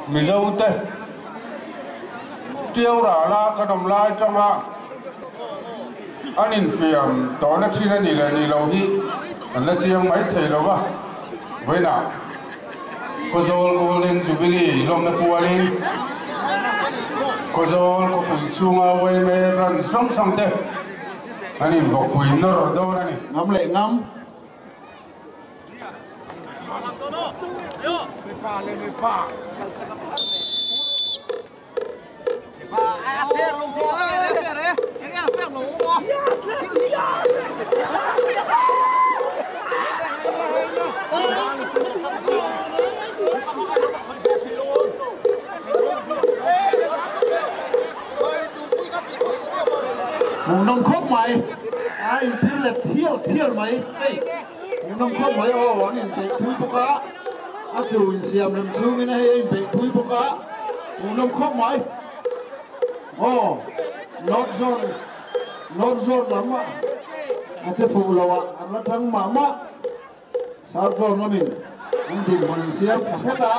Mizote Tiau rala kan awm lai atanga an infiam tawhna thin a nih leh nih loh hi an la chiang mai thei lo va. Vawiinah Khawzawl Golden Jubilee lawmna pualin Khawzawl khawpui chhunga yma branch hrang hrang te an invawkpui nawr dawn a ni. Ngam leh ngam. Hmuhnawm khawp mai a inphir let thial thial mai hei hmuhnawm khawp mai aw an inbeih pui bawk a a tlu insiam rem chungin hei a inbeih pui bawk a hmuhnawm khawp mai aw north zone north zone lam a che fuh lo a an la thang mah mah. South Zone lamin an dinhmun an siam tha hret a.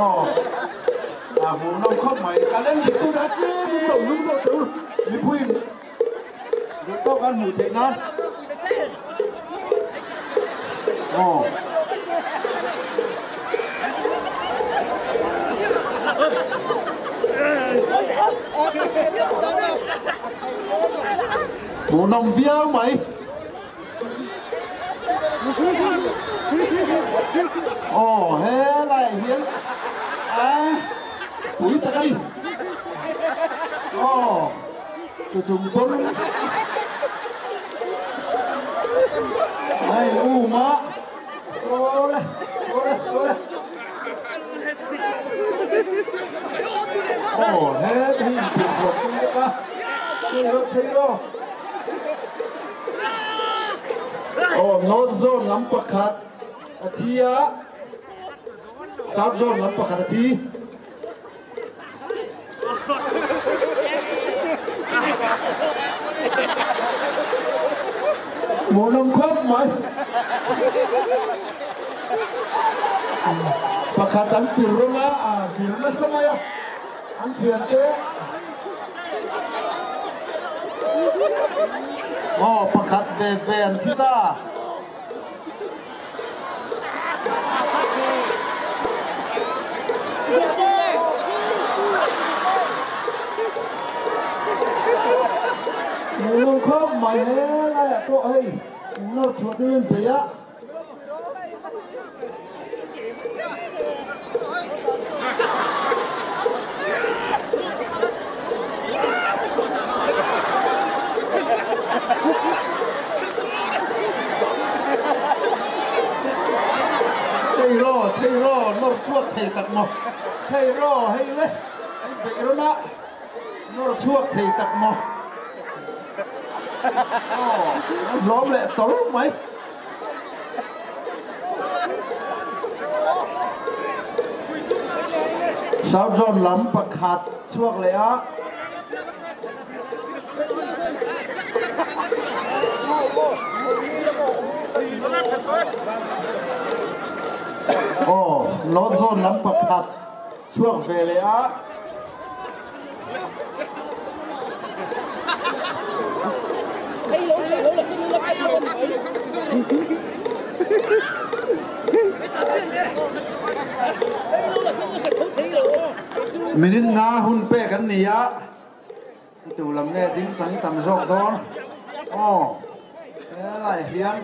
Aw, a hmuhnawm khawp mai. Kan en dik tute a tlem in lo hlum deuh teh u. Mipuiin duh tawk an hmuh theih nan. Aw. Hmuhnawm viau mai. Aw helai ah hian a pui tak a ni. Aw tuchung pawn a in um a saw le saw le saw le. Aw he te hi inphurh zawk tum bawk a chei rawh chei rawh. Aw North Zone lam pakhat a thi a South Zone lam pakhat a thi. Hmuhnawm khawp mai. Pakhat an pir rawng a, a pir nasa mai a, an thiante. Aw, pakhat ve ve an thi ta. Hmuhnawm khawp mai he laiah pawh hei nawr chhuah turin bei a. Chei raw, chei raw, nawr chhuak thei tak maw? Chei raw, hei le, hei beih rawn a, nawr chhuak thei tak maw? Aw, an hlawm leh tawlh mai. South Zone lam pakhat chhuak leh a. Aw, North Zone lam pakhat chhuak ve leh a. Minute nga hun pek an ni a, tu lam nge ding chang tam zawk dawn aw helai hian.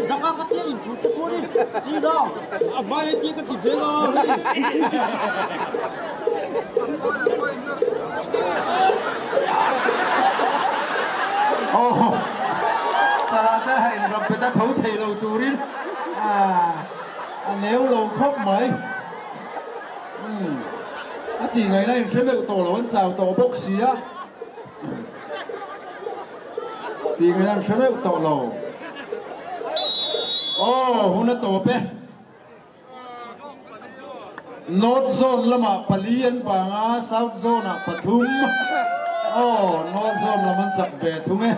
Zaka ka tia in hrut te chuanin China a hmai a tia ka ti ve nga hei. Aw chala te ha in ram pet a tho thei lo turin a neu lo khawp mai. Umm a tih ngaihna in hre meuh tawh lo an chau tawh bawk si a. Tih ngaihna an hre meuh tawh lo. Aw hun a tawp e. North zone lamah pali an bang a, south zone ah pathum. Aw north zone lam an chak ve thung e.